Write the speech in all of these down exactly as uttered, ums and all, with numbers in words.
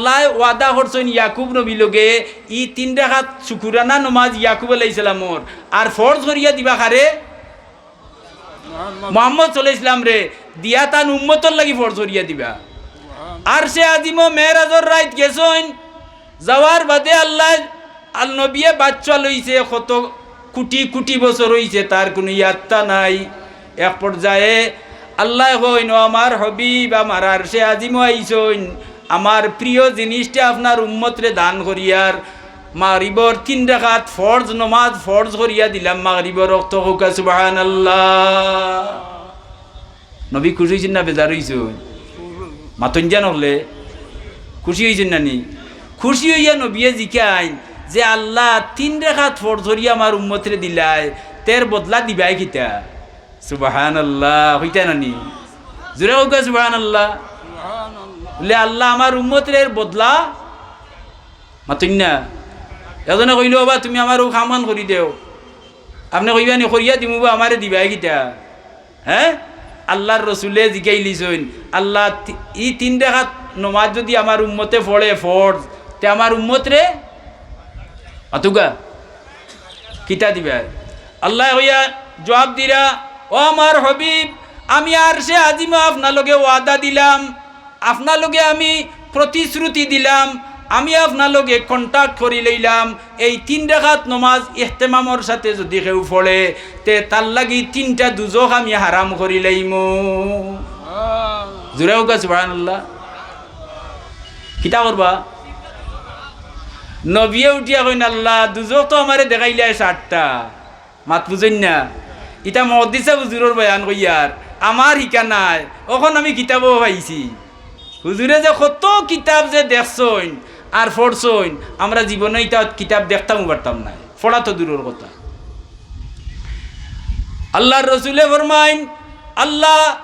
আল্লায় ওয়াদা করছইন ইয়াকুব নবীর লগে, ই তিন রাকাত শুকুরানা নমাজ ইয়াকুব আলাইহিস সালামর, আর ফরজ করিয়া দিবা কারে? মোহাম্মদ সাল্লাল্লাহু আলাইহি ওয়াসাল্লামরে দিয়া তান উম্মতর লাগি ফরজ করিয়া দিবা। আরশে আজিমো মেরাজর রাইত গেছইন, যাওয়ার বাদে আল্লায়, আল নবিয়ে বাচ্চা লইছে, কত কুটি কুটি বছর অইছে, তার কুনু ইয়াত্তা নাই। এক পর্যায়ে আল্লায় কইন, "ও আমার হাবিব, আমার আরশে আজিমো আইছইন, আমার প্রিয় জিনিসটা আপনার উম্মতরে দান করিয়ার মাগরিবর তিন রাকাত ফরজ নমাজ ফরজ করিয়া দিলাম মাগরিবর ওয়াক্ত।" কউক্কা সুবহানাল্লাহ। নবী খুশি অইছইন না বেজার অইছইন? মাতইন জান অকলে, খুশি অইছইন না নি? খুশি অইয়া নবিয়ে জিকাইন যে, "আল্লাহ, তিন রাকাত ফরজ করিয়া আমার উম্মতরে দিলায়, তের বদলা দিবায় কিতা?" সুবহানাল্লাহ, কইতা না নি? জোরে কউক্কা সুবহানাল্লাহ। বলে, "আল্লাহ, আমার উম্মতরে এর বদলা।" মাতইন না। এজনে কইলো, "বাবা, তুমি আমার অউ কামখান করি দেও।" আপনে কইবা নি, "করিয়া দিমু বা, আমারে দিবায় কিতা?" হে? আল্লাহর রসুলে জিকাইলিছইন, "আল্লাহ, তি-, ই তিন রাকাত নমাজ যুদি আমার উম্মতে পড়ে ফরজ, তে আমার উম্মতরে মাতউক্কা কিতা দিবায়?" আল্লায় কইয়া জুয়াব দিরা, "ও আমার হাবিব, আমি আরশে আজিমো আপনার লগে ওয়াদা দিলাম, আপনার লগে আমি প্রতিশ্রুতি দিলাম, আমি আপনার লগে contract করি লইলাম, এই তিন রাকাত নমাজ ইহতেমামর সাথে যুদি কেউ পড়ে, তে তার লাগি তিনটা দুজখ আমি হারাম করি লইমু।" জোরে কউক্কা সুবহানাল্লাহ। কিতা করবা? নবিয়ে উঠিয়া কইন, "আল্লাহ, দুজখ তো আমারে দেখাইলায় সাতটা।" মাত বুঝইন না? ইতা মুহাদ্দিস হুজুরর বয়ান কইয়ার, আমার হিকা নায়। অখন আমি কিতাবো পাইছি। হুজুরে যে কত কিতাব যে দেখছইন আর পড়ছইন, আমরা জীবনে ইতা কিতাব দেখতামও পারতাম নায়, পড়া তো দূরর কথা। আল্লাহর রসুলে ফরমাইন, "আল্লাহ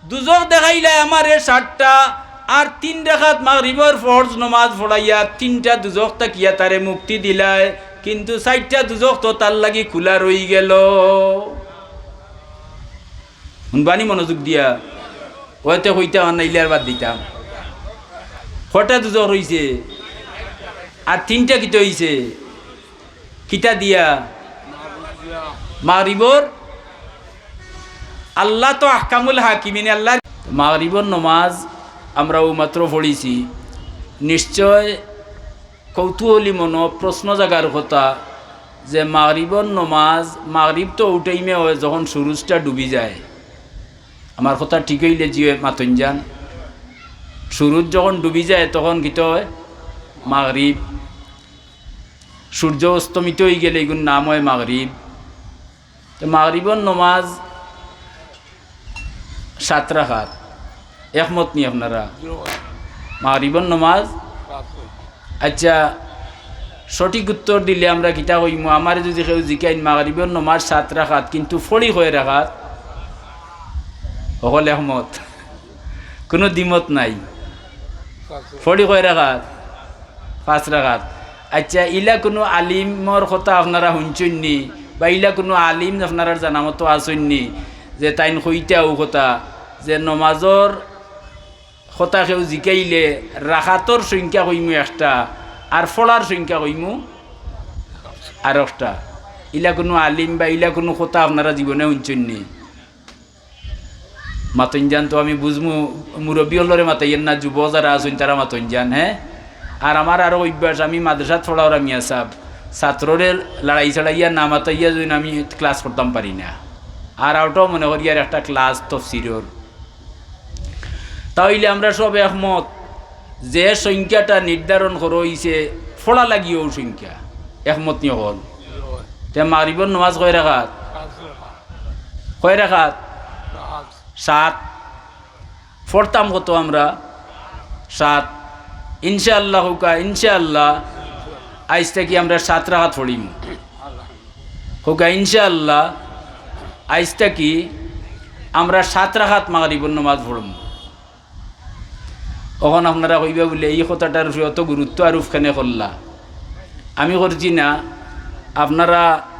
দুজখ দেখাইলায় আমারে সাতটা, আর তিন রাকাত মাগরিবর ফরজ নমাজ পড়াইয়া তিনটা দুজখ থাকিয়া তারে মুক্তি দিলায়, কিন্তু চাইরটা দুজখ তো তার লাগি খুলা রইগেলো।" হুনবা নি মনোযোগ দিয়া? অইতে কইতাম আর নাইলে আর বাদ দিতাম। কয়টা দুজখ রইছে? আর তিনটা কিতা অইছে? কিতা দিয়া? মাগরিবর। আল্লাহ তো আহকামুল হাকিমিন, আল্লাহ। মাগরিবর নমাজ আমরা অউ মাত্র পড়ছি, নিশ্চয় কৌতূহলী মনো প্রশ্ন জাগার কথা যে মাগরিবর নমাজ, মাগরিব তো অউ টাইমে অয় যখন সুরুজটা ডুবি যায়। আমার কথা ঠিক অইলে জি অয় মাতইন যান। সুরুজ যখন ডুবি যায় তখন কিতা অয়? মাগরিব। সূর্য অস্তমিত অইগেলে ইগুর নাম অয় মাগরিব। তে মাগরিবর নমাজ সাত রাকাত, একমত নি আপনারা? মাগরিবর নমাজ, আচ্ছা, সঠিক উত্তর দিলে আমরা কিতা কইমু? আমারে যুদি কেউ জিকাইন, মাগরিবর নমাজ সাত রাকাত, কিন্তু ফড়ি কয় রাকাত? হকল একমত, কুনু দ্বিমত নাই। ফড়ি কয় রাকাত? পাঁচ রাকাত। আচ্ছা, ইলা কুনু আলিমর কথা আপনারা হুনছইন নি? বা ইলা কুনু আলিম আপনারার জানা মতো আছইন নি যে তাইন কইতা অউ কথা যে নমাজর কথা কেউ জিকাইলে রাকাতর সংখ্যা কইমু একটা, আর ফড়ার সংখ্যা কইমু আরোকটা? ইলা কুনু আলিম বা ইলা কুনু কথা আপনারা জীবনে হুনছইন নি? মাতইন যান তো আমি বুঝমু, মুরব্বি অকলরে মাতাইয়েন না, যুব যারা আছইন তারা মাতইন যান, হে? আর আমার আরো অভ্যাস, আমি মাদ্রাসাত পড়াওরা মিয়া সাব, ছাত্ররে লড়াই ছাড়াইয়া না মাতাইয়া যুদি আমি class করতাম পারি না। আর অউটাও মনে করি আর একটা class তফসিরর। তা অইলে আমরা সব একমত যে সংখ্যাটা নির্ধারণ করা অইছে ফড়া লাগি অউ সংখ্যা, একমত নি অকল? তে মাগরিবর নমাজ কয় রাকাত? কয় রাকাত? সাত। ফড়তাম কত আমরা? সাত। ইনশাআল্লাহ কউক্কা, ইনশাআল্লাহ আইজ থাকি আমরা সাত রাকাত ফড়িমু। কউক্কা ইনশাআল্লাহ আইজ থাকি আমরা সাত রাকাত মাগরিবর নমাজ ফড়মু। অখন আপনারা কইবা বুলে, "ই কথাটার উপরে অত গুরুত্ব আরোপ কেনে করলা?" আমি করছি না, আপনারা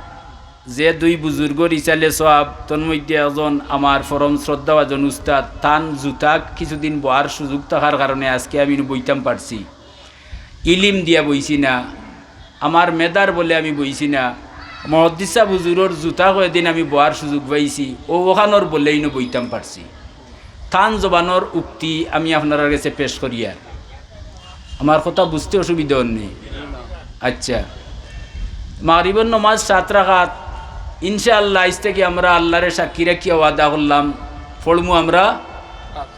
যে দুই বুজুর্গর ইসালে সওয়াব, তন্মধ্যে একজন আমার পরম শ্রদ্ধাভাজন উস্তাদ, তান জুতাত কিছুদিন বওয়ার সুযোগ থাকার কারণে আজকে আমি বইতাম পারছি। ইলিম দিয়া বইছি না, আমার মেধার বলে আমি বইছি না, মুহাদ্দিস সাব হুজুরর জুতা কয়দিন আমি বওয়ার সুযোগ পাইছি, অউ অখানর বলে ইনো বইতাম পারছি। তান জবানর উক্তি আমি আপনারার গেছে পেশ করিয়ার। আমার কথা বুঝতে অসুবিধা অর নি? আচ্ছা, মাগরিবর নমাজ সাত রাকাত, ইনশাআল্লাহ আইজ থাকি আমরা আল্লারে সাক্ষী রাখিয়া ওয়াদা করলাম, পড়মু আমরা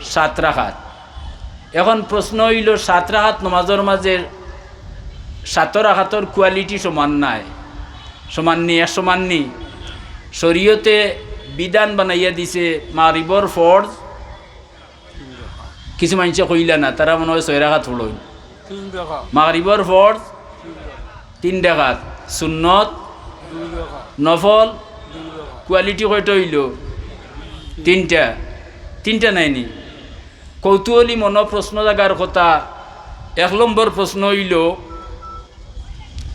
সাত রাকাত। এখন প্রশ্ন অইলো, সাত রাকাত নমাজর মাঝে সাত রাকাতর quality সমান নায়, সমান নি, এক সমান নি? শরীয়তে বিধান বানাইয়া দিছে, মাগরিবর ফরজ কিছু মানষে কইলা না, তারা মনে অয় ছয় রাকাত পড়ইন। তিন রাকাত। মাগরিবর ফরজ তিন রাকাত, সুন্নত দুই রাকাত। নফল দুই রাকাত। Quality কয়টা অইলো? তিনটা। তিনটা নায় নি? কৌতূহলী মনো প্রশ্ন জাগার কথা। এক নম্বর প্রশ্ন অইলো,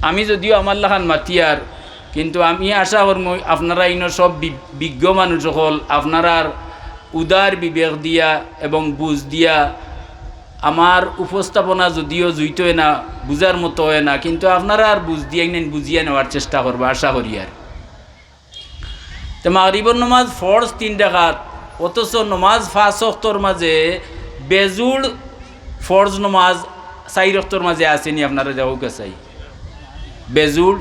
আমি যদিও আমার লাখান মাতিয়ার, কিন্তু আমি আশা করমু আপনারা ইনো সব বি-, বিজ্ঞ মানুষ অকল, আপনারার উদার বিবেক দিয়া এবং বুঝ দিয়া আমার উপস্থাপনা যদিও জুইত অয় না, বুঝার মতো অয় না, কিন্তু আপনারার বুঝ দিয়া ইনাইন বুঝিয়া নেওয়ার চেষ্টা করবা, আশা করিয়ার। তে মাগরিবর নমাজ ফরজ তিন রাকাত, অথচ নমাজ পাঁচ ওয়াক্তর মাঝে বেজুড় ফরজ নমাজ চাইর ওয়াক্তর মাঝে আছে নি? আপনারা দেখউক্কা চাই, বেজুড়।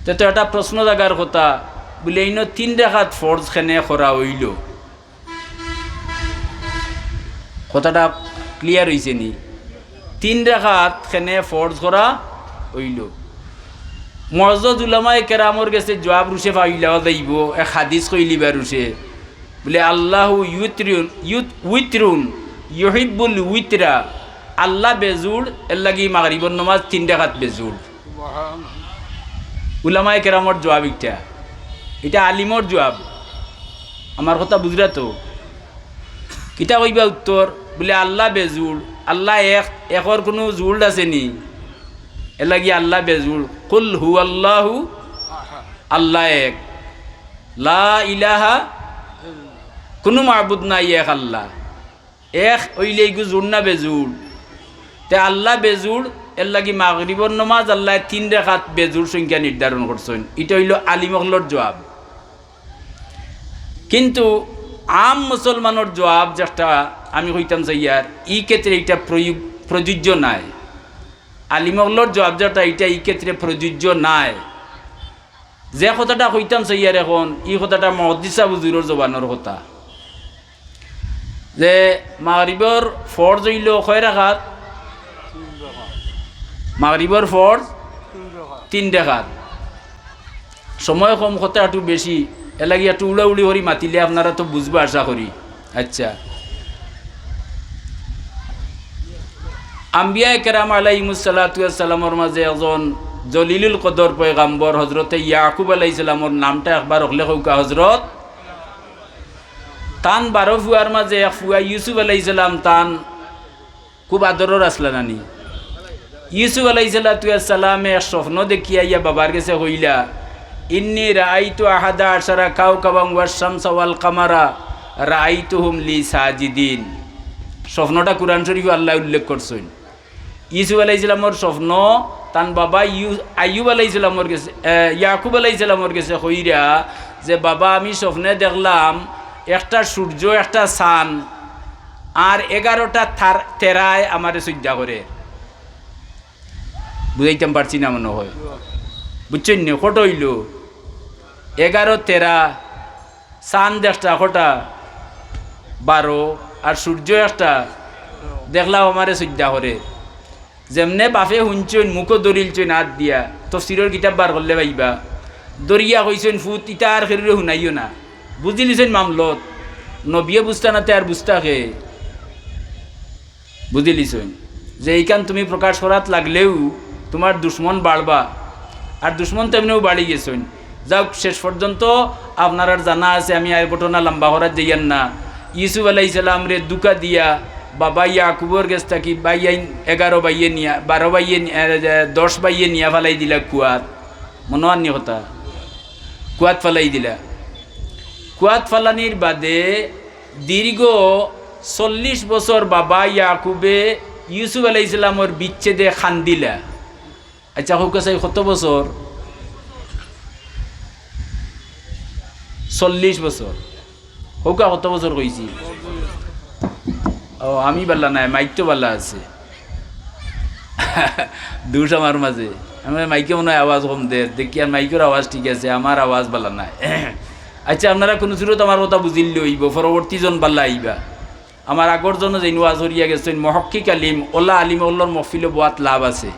তে তো একটা প্রশ্ন জাগার কথা, বুলে ইনো তিন রাকাত ফরজ কেনে করা অইলো? কথাটা clear অইছে নি? তিন রাকাত কেনে ফরজ করা অইলো? মুআজ্জাজ উলামায়ে কেরামর গেছে জুয়াব রুশে পাইলাও যাইবো, এক হাদিস কইলিবা রুশে, বুলে, "আল্লাহু ইউতরিউন, ইউত-, উইতরুন, ইউহিব্বুল উইতরা।" আল্লাহ বেজুড়, এরলাগি মাগরিবর নমাজ তিন রাকাত বেজুড়। উলামায়ে কেরামর জুয়াব ইটা, ইটা আলিমর জুয়াব। আমার কথা বুঝরা তো? কিতা কইবা উত্তর? বুলে, "আল্লাহ বেজুড়, আল্লাহ এক, একর কুনু জুড় আছে নি? এরলাগি আল্লাহ বেজুড়। কুল হুয়াল্লাহু, আল্লাহ এক, লা ইলাহা, কুনু মাবুদ নাই, এক আল্লাহ।" এক অইলে ইগু জুড় না বেজুড়? তে আল্লাহ বেজুড়, এরলাগি মাগরিবর নমাজ আল্লায় তিন রাকাত বেজুড় সংখ্যা নির্ধারণ করছইন। ইটা অইলো আলিম অকলর জুয়াব। কিন্তু আম মুসলমানর জুয়াব যেটা আমি কইতাম চাইয়ার, ই ক্ষেত্রে ইটা প্রয়োগ, প্রযোজ্য নায়। আলিম অকলর জুয়াব যেটা, ইটা ই ক্ষেত্রে প্রযোজ্য নায়। যে কথাটা কইতাম চাইয়ার এখন, ই কথাটা মুহাদ্দিস সাব হুজুরর জবানর কথা। যে মাগরিবর ফরজ অইলো কয় রাকাত? মাগরিবর ফরজ তিন রাকাত। সময় কম, কথা একটু বেশি, এরলাগি একটু উড়াউড়ি করি মাতিলে আপনারা তো বুঝবা আশা করি। আচ্ছা, আম্বিয়ায়ে কেরাম আলাইহিমুস সালাতু ওয়াস সালামর মাঝে একজন জলিলুল কদর পয়গাম্বর হজরতে ইয়াকুব আলাইহিস সালামর নামটা একবার অকলে কউক্কা, হজরত। তান বারো ফুয়ার মাঝে এক ফুয়া ইউসুফ আলাইহিস সালাম, তান খুব আদরর আছলা নানি? ইউসুফ আলাইহিস সালাতু ওয়াস সালামে এক স্বপ্ন দেখিয়া আইয়া বাবার গেছে কইলা, "ইন্নী রাআইতু আহাদা আশারা কাওকাবান ওয়াশ শামসা ওয়াল কামারা রাআইতুহুম লি সাজিদিন।" স্বপ্নটা কুরআন শরীফো আল্লায় উল্লেখ করছইন। ইউসুফ আলাইহিস সালামর স্বপ্ন, তান বাবা ইউ-, আইয়ুব আলাইহিস সালামর গেছে, এ, ইয়াকুব আলাইহিস সালামর গেছে কইরা যে, "বাবা, আমি স্বপ্নে দেখলাম একটা সূর্য, একটা চান, আর এগারোটা তার-, তেরায় আমারে সইজদা করে।" বুঝাইতাম পারছি না মনে অয়, বুঝছইন নি? কটা অইলো? এগারো, তেরা, চান দেখটা কটা? বারো। আর সূর্য একটা, দেখলাম আমারে সইজদা করে। যেমনে বাপে হুনছইন, মুখো ধরিলছইন আত দিয়া, তফসিরর কিতাব বার করলে পাইবা। ধরিয়া কইছইন, "ফুত, ইতা আর কেউরে হুনাইও না।" বুঝিলিছইন মামলত, নবিয়ে বুঝতা না তে আর বুঝতা কে? বুঝিলিছইন যে ইখান তুমি প্রকাশ করাত লাগলেউ তুমার দুশমন বাড়বা, আর দুশমন তো এমনেউ বাড়ি গেছইন। যাউক, শেষ পর্যন্ত আপনারার জানা আছে, আমি আর ঘটনা লম্বা করাত যাইয়ার না। ইউসুফ আলাইহিস সালামরে ধুকা দিয়া বাবা ইয়াকুবর গেছ থাকি ভাইয়াইন এগারো ভাইয়ে নিয়া, বারো ভাইয়ে নি-, এ, এ, দশ ভাইয়ে নিয়া ফালাই দিলা কুয়াত। মনো আরনি কথা? কুয়াত ফালাই দিলা। কুয়াত ফালানির বাদে দীর্ঘ চল্লিশ বছর বাবা ইয়াকুবে ইউসুফ আলাইহিস সালামর বিচ্ছেদে কান্দিলা। আচ্ছা, কউক্কা চাই কত বছর? চল্লিশ বছর। কউক্কা কত বছর কইছি? ও, আমি বালা নাই, মাইক তো বালা আছে। দুষ আমার মাঝে। আমার মাইকে মনে হয় আওয়াজ কম দের। দেখি আর মাইকর আওয়াজ ঠিক আছে, আমার আওয়াজ বালা নাই। আচ্ছা, আপনারা কুনু সুরত আমার কথা বুঝিলে অইবো, পরবর্তী জন বালা আইবা। আমার আগর জনও যেইন ওয়াজ করিয়া গেছইন, মুহাক্কিক আলিম, অলা আলিম অকলর মহফিলো বওয়াত লাভ আছে।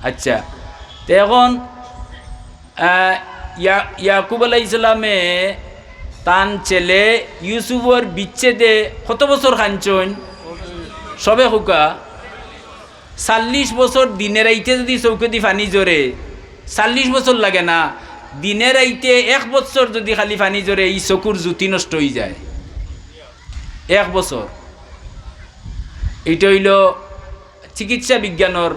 আচ্ছা, তে এখন, আহ, ইয়া-, ইয়াকুব আলাইহিস সালামে তান ছেলে ইউসুফর বিচ্ছেদে কত বছর কানছইন? সবে কউক্কা। চল্লিশ বছর দিনে রাইতে যুদি চউখেদি পানি ঝরে, চল্লিশ বছর লাগে না, দিনে রাইতে এক বছর যুদি খালি পানি ঝরে, ই চকুর জ্যোতি নষ্ট অইযায়। এক বছর। ইটা অইলো চিকিৎসা বিজ্ঞানর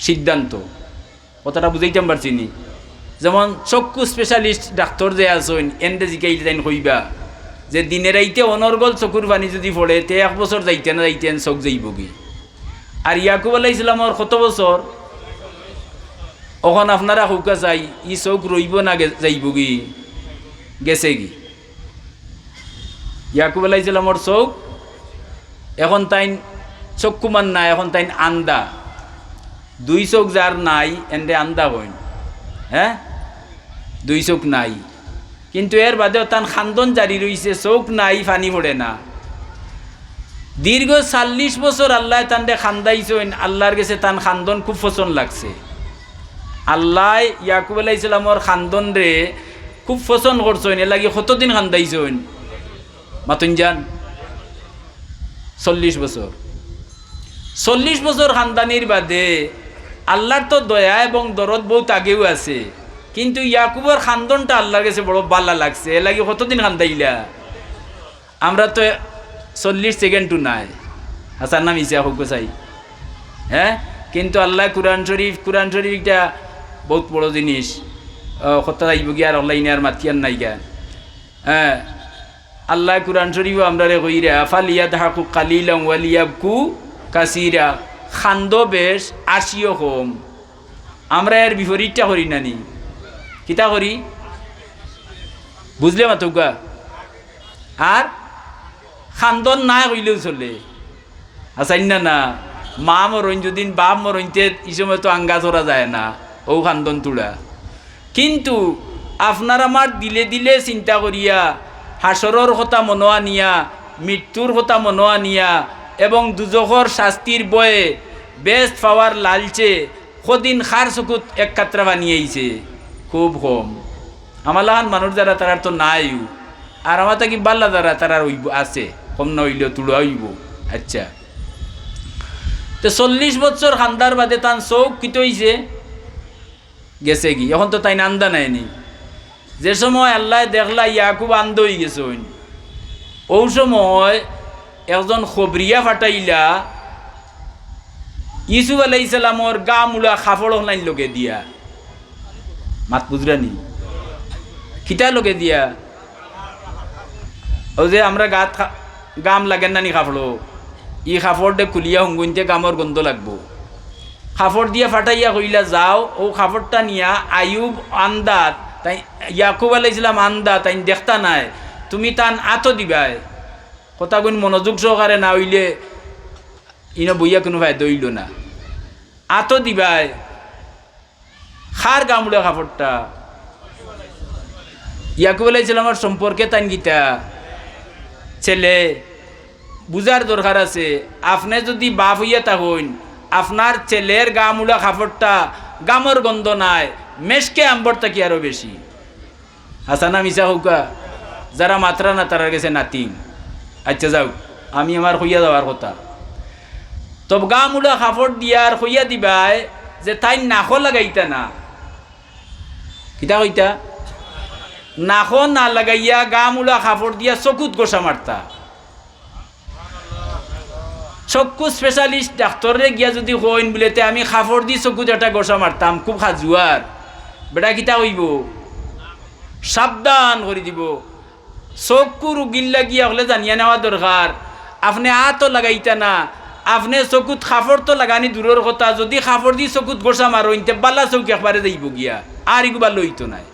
সিদ্ধান্ত। কথাটা বুঝাইতাম পারছি নি? যেমন চক্ষু specialist ডাক্তর যে আছইন, এনরে জিকাইলে তাইন কইবা যে দিনে রাইতে অনর্গল চকুর পানি যুদি পড়ে, তে এক বছর যাইতে না যাইতে এন চউখ যাইবোগি। আর ইয়াকুব আলাইহিস সালামর কত বছর? অখন আপনারা কউক্কা চাই, ই চউখ রইবো না গে-, যাইবোগি? গেছেগি। ইয়াকুব আলাইহিস সালামর চউখ, এখন তাইন চক্ষুমান নাই, এখন তাইন আন্দা। দুই চউখ যার নাই, এনরে আন্দা কইন। হ্যাঁ, দুই চউখ নাই, কিন্তু এর বাদেও তান কান্দন জারি রইছে, চউখ নাই, পানি পড়ে না। দীর্ঘ চল্লিশ বছর আল্লায় তানরে কান্দাইছইন, আল্লার গেছে তান কান্দন খুব পছন্দ লাগছে। আল্লায় ইয়াকুব আলাইহিস সালামর কান্দনরে খুব পছন্দ করছইন, এরলাগি কতদিন কান্দাইছইন? মাতইন যান, চল্লিশ বছর। চল্লিশ বছর কান্দানির বাদে আল্লার তো দয়া এবং দরদ বউত আগেউ আছে, কিন্তু ইয়াকুবর কান্দনটা আল্লার গেছে বড় বালা লাগছে, এরলাগি কতদিন কান্দাইলা? আমরা তো চল্লিশ সেকেন্ডও নাই। হাছা না মিছা কউক্কা চাই? হ্যাঁ, কিন্তু আল্লায় কুরআন শরীফ, কুরআন শরীফ ইটা বউত বড় জিনিস। আহ, কথা যাইবোগি আর অনলাইনে আর মাতিয়ার নাইগা। হ্যাঁ, আল্লায় কুরআন শরীফো আমরারে কইরা, "ফালিয়াদহাকু কালিলান ওয়ালিয়াবকু কাসীরা।" কান্দো বেশ, আসিও কম। আমরা এর বিপরীতটা করি না নি? কিতা করি? বুঝলে মাতউক্কা? আর কান্দন নাই কইলেও চলে। আচ্ছা, ইন্না না, মা মরইন যুদিন, বাপ মরইন তে, ই সময় তো আঙ্গা চড়া যায় না, অউ কান্দন তুড়া। কিন্তু আপনার আমার দিলে দিলে চিন্তা করিয়া, হাশরর কথা মনো আনিয়া, মৃত্যুর কথা মনো আনিয়া এবং দুজখর শাস্তির ভয়ে বেহেস্ত পাওয়ার লালচে কদিন কার চকুত এক কাতরা পানি আইছে? খুব কম। আমার লাখান মানুষ যারা, তারার তো নাইও, আর আমার থাকি বালা যারা, তারার অইবো, আছে, কম না অইলেও তুড়া অইবো। আচ্ছা, তে চল্লিশ বছর কান্দার বাদে তান চউখ কিতা অইছে? গেছেগি। এখন তো তাইন আন্দা নায় নি। যে সময় আল্লায় দেখলা ইয়াকুব আন্দা অইগেছইন, অউ সময় একজন খবরিয়া পাঠাইলা ইউসুফ আলাইহিস সালামর গামুড়া কাপড় অকলাইন লগে দিয়া। মাত বুঝরা নি? কিতা লগে দিয়া? অউ যে আমরা গাত খা-, গাম লাগের না নি কাপড়ো, ই কাপড় দে খুলিয়া হুনগুইনতে গামর গন্ধ লাগবো। কাপড় দিয়া পাঠাইয়া কইলা, "যাও, অউ কাপড়টা নিয়া আইয়ুব আন্দাত, তাইন ইয়াকুব আলাইহিস সালাম আন্দাত, তাইন দেখতা নায়, তুমি তান আতো দিবায়।" কথাগুইন মনোযোগ সহকারে না অইলে ইনো বইয়া কুনু ফায়দা অইলো না। আতো দিবায়। কার গামুড়া কাপড়টা? ইয়াকুব আলাইহিস সালামর সম্পর্কে তাইন কিতা? ছেলে। বুঝার দরকার আছে, আপনে যুদি বাপ অইয়া থাকইন, আপনার ছেলের গামুড়া কাপড়টা গামর গন্ধ নায়, মেশকে আম্বর থাকি আরো বেশি। হাছা না মিছা কউক্কা? যারা মাতরা না, তারার গেছে nothing। আচ্ছা যাউক, আমি আমার কইয়া যাওয়ার কথা। তবে গামুড়া কাপড় দিয়ার কইয়া দিবায় যে তাইন নাকো লাগাইতা না। কিতা কইতা? নাকো না লাগাইয়া গামুড়া কাপড় দিয়া চকুত ঘষা মারতা। চক্ষু specialist ডাক্তররে গিয়া যুদি কইন বুলে, "তে আমি কাপড় দি চকুত একটা ঘষা মারতাম, খুব খাজুয়ার", বেটা কিতা কইবো? সাবধান করি দিবো। চক্ষু রুগীর লাগিয়া অকলে জানিয়া নেওয়া দরকার। আপনে আতো লাগাইতা না, আপনে চকুত কাপড় তো লাগানি দূরর কথা, যুদি কাপড় দি চকুত ঘষা মারইন, তে বালা চউখ একবারে যাইবো গিয়া, আর ইগু বালা অইতো নায়।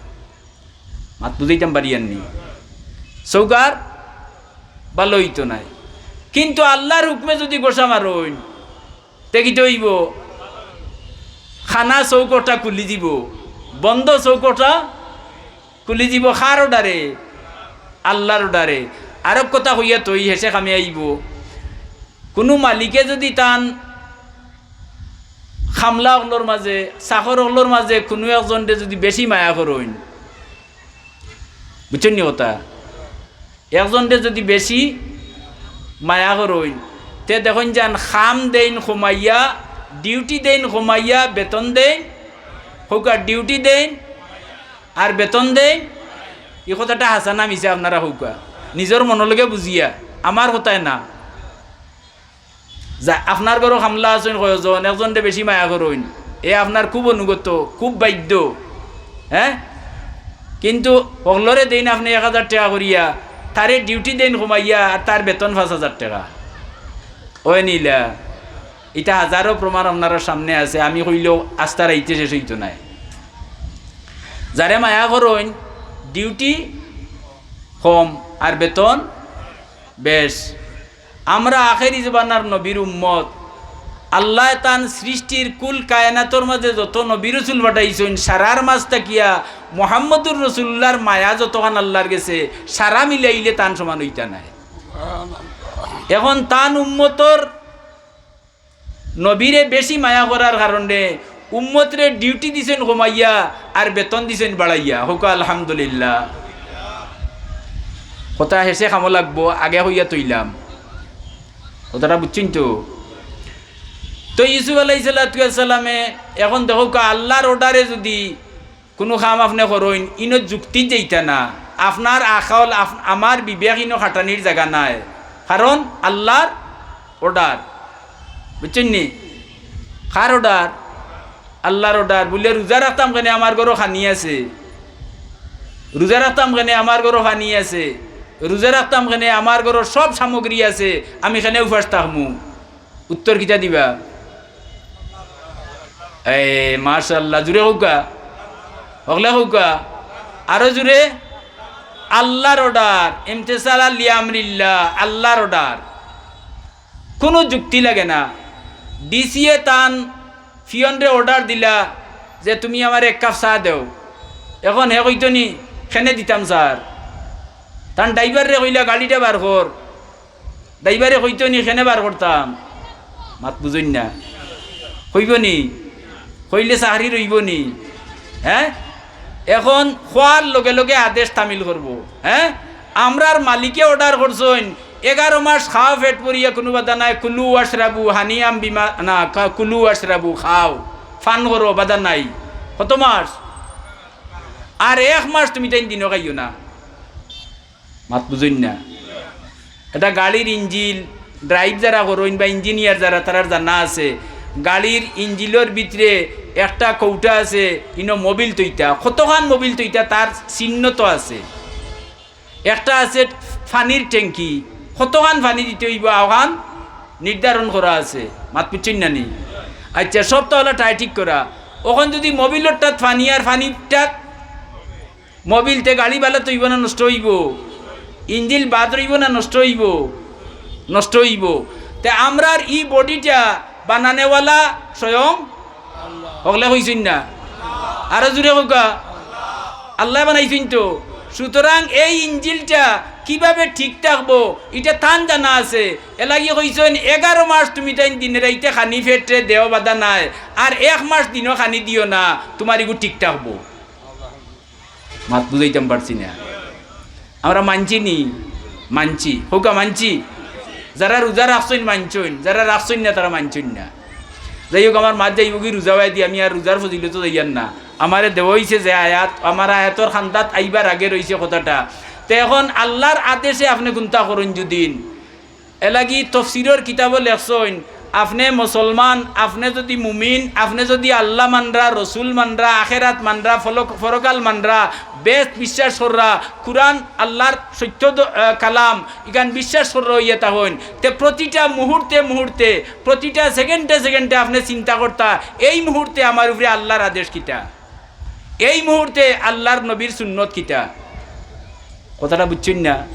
মাত বুঝাইতাম পারিয়ার নি? চউখ আর বালা অইতো নায়। কিন্তু আল্লার হুকমে যুদি ঘষা মারইন, তে কিতা অইবো? কানা চউখ অটা খুলি দিবো, বন্ধ চউখ অটা খুলি দিবো। কার অর্ডারে? আল্লার অর্ডারে। আরক কথা কইয়া থই, হেষে কামে আইবো। কুনু মালিকে যুদি তান কামলা অকলর মাজে, চাকর অকলর মাজে কুনু একজনরে যুদি বেশি মায়া করইন, বুঝছইন নি কথা? একজনরে যুদি বেশি মায়া করইন, তে দেখইন যান কাম দেইন কমাইয়া, ডিউটি দেইন কমাইয়া, বেতন দেইন, কউক্কা, ডিউটি দেইন আর বেতন দেইন। ই কথাটা হাছা না মিছা আপনারা কউক্কা, নিজর মনর লগে বুঝিয়া, আমার কথায় না। যা, আপনার ঘরো কামলা আছইন কয়জন, একজনরে বেশি মায়া করইন, এ আপনার খুব অনুগত, খুব বাধ্য, হে? কিন্তু হকলরে দেইন আপনে এক হাজার টেকা করিয়া, তারে ডিউটি দেইন কমাইয়া, আর তার বেতন পাঁচ হাজার টেকা। অয় নি ইলা? ইতা হাজারো প্রমাণ আপনারার সামনে আছে, আমি কইলেও আস্তা রাইতে শেষ অইতো নায়। যারে মায়া করইন, ডিউটি কম আর বেতন বেশ। আমরা আখেরি জমানার নবীর উম্মত। আল্লায় তান সৃষ্টির কুল কায়নাতর মাজে যত নবী রসুল পাঠাইছইন, সারার মাজ থাকিয়া মুহাম্মদুর রসুলুল্লাহর মায়া যতখান আল্লার গেছে, সারা মিলাইলে তান সমান অইতা নায়। এখন তান উম্মতর নবীরে বেশি মায়া করার কারণে উম্মতরে ডিউটি দিছইন কমাইয়া আর বেতন দিছইন বাড়াইয়া। কউক্কা আলহামদুলিল্লাহ। কথা হেষে কামো লাগবো, আগে কইয়া থইলাম। কথাটা বুঝছইন তো? তো ইউসুফ আলাইহিস সালাতু ওয়াস সালামে এখন দেখউক্কা, আল্লার অর্ডারে যুদি কুনু কাম আপনে করইন, ইনো যুক্তি যাইতা না। আপনার আকল, আপ-, আমার বিবেক ইনো খাটানির জাগা নায়, কারণ আল্লার অর্ডার, বুঝছইন নি? কার অর্ডার? আল্লার অর্ডার। বুলে, রোজা রাখতাম কেনে, আমার ঘরো খানি আছে। রোজা রাখতাম কেনে, আমার ঘরো খানি আছে। রোজা রাখতাম কেনে, আমার ঘরো সব সামগ্রী আছে, আমি কেনে উপাস থাকমু? উত্তর কিতা দিবা? এ, মাশাআল্লাহ, জুরে কউক্কা, হকলে কউক্কা, আরো জুরে। আল্লার অর্ডার, ইমতিসালান লিআমরিল্লাহ, আল্লার অর্ডার। কুনু যুক্তি লাগে না। ডিসিয়ে তান পিয়নরে অর্ডার দিলা যে, "তুমি আমারে এক কাপ চা দেও।" এখন হে কইতো নি, "কেনে দিতাম স্যার?" তান ড্রাইভাররে কইলা, "গাড়িটা বার কর।" ড্রাইভারে কইতো নি, "কেনে বার করতাম?" মাত বুঝইন না। কইবো নি? কইলে চাকরি রইবো নি? হে? এখন কওয়ার লগে লগে আদেশ তামিল করবো। হে? আমরার মালিকে অর্ডার করছইন, এগারো মাস খাও পেট ভরিয়া, কুনু বাধা নাই, কুলু ওয়াশরাবু, হানিয়াম বিমা, না, কা-, কুলু ওয়াশরাবু, খাও, পান করো, বাধা নাই। কত মাস? আর এক মাস তুমি তাইন দিনো খাইও না। মাত বুঝইন না। এটা গাড়ির ইঞ্জিল, ড্রাইভ যারা করইন বা ইঞ্জিনিয়ার যারা, তারার জানা আছে, গাড়ির ইঞ্জিলর ভিতরে একটা কৌটা আছে, ইনো মোবিল থইতা, কতখান মোবিল থইতা তার চিহ্ন তো আছে। একটা আছে পানির ট্যাঙ্কি, কতখান পানি দিতে অইবো, অখান নির্ধারণ করা আছে। মাত বুঝছইন না নি? আচ্ছা, সব তো অলা টাই ঠিক করা। অখন যুদি মোবিলর টাত পানি আর পানির টাত মোবিল, তে গাড়ি বালা তো অইবো না নষ্ট অইবো? ইঞ্জিল বাদ রইবো না নষ্ট অইবো? নষ্ট অইবো। তে আমরার ই বডিটা বানানেওয়ালা স্বয়ং হকলে কইছইন না? আরো জুরে কউক্কা, আল্লায় বানাইছইন তো। সুতরাং এই ইঞ্জিলটা কিভাবে ঠিক থাকবো, ইটা তান জানা আছে। এরলাগি কইছইন, "এগারো মাস তুমি তাইন দিনে রাইতে খানি পেটে দেও, বাধা নাই, আর এক মাস দিনো খানি দিও না, তুমার ইগু ঠিক থাকবো।" মাত বুঝাইতাম পারছি না। আমরা মানছি নি? মানছি। কউক্কা মানছি। যারা রোজা রাখছইন মানছইন, যারা রাখছইন না তারা মানছইন না। যাই হউক, আমার মাত যাইবোগি রোজা বায়দি, আমি আর রোজার ফজিলতো যাইয়ার না। আমারে দেওয়া অইছে যে আয়াত, আমার আয়াতর খান্দাত আইবার আগে রইছে কথাটা। তে এখন আল্লার আদেশে আপনে কুন্তা করইন যুদিন, এরলাগি তফসিরর কিতাবো লেখছইন, আপনে মুসলমান, আপনে যুদি মুমিন, আপনে যুদি আল্লাহ মানরা, রসুল মানরা, আখেরাত মানরা, ফলক-, পরকাল মানরা, বেহেস্ত বিশ্বাস কররা, কুরআন আল্লাহর সত্য দ-, আহ, কালাম, ইখান বিশ্বাস কররা অইয়া থাকইন, তে প্রতিটা মুহূর্তে মুহূর্তে, প্রতিটা সেকেন্ডে সেকেন্ডে আপনে চিন্তা করতা, এই মুহূর্তে আমার উপরে আল্লাহর আদেশ কিতা? এই মুহূর্তে আল্লাহর নবীর সুন্নত কিতা? কথাটা বুঝছইন না?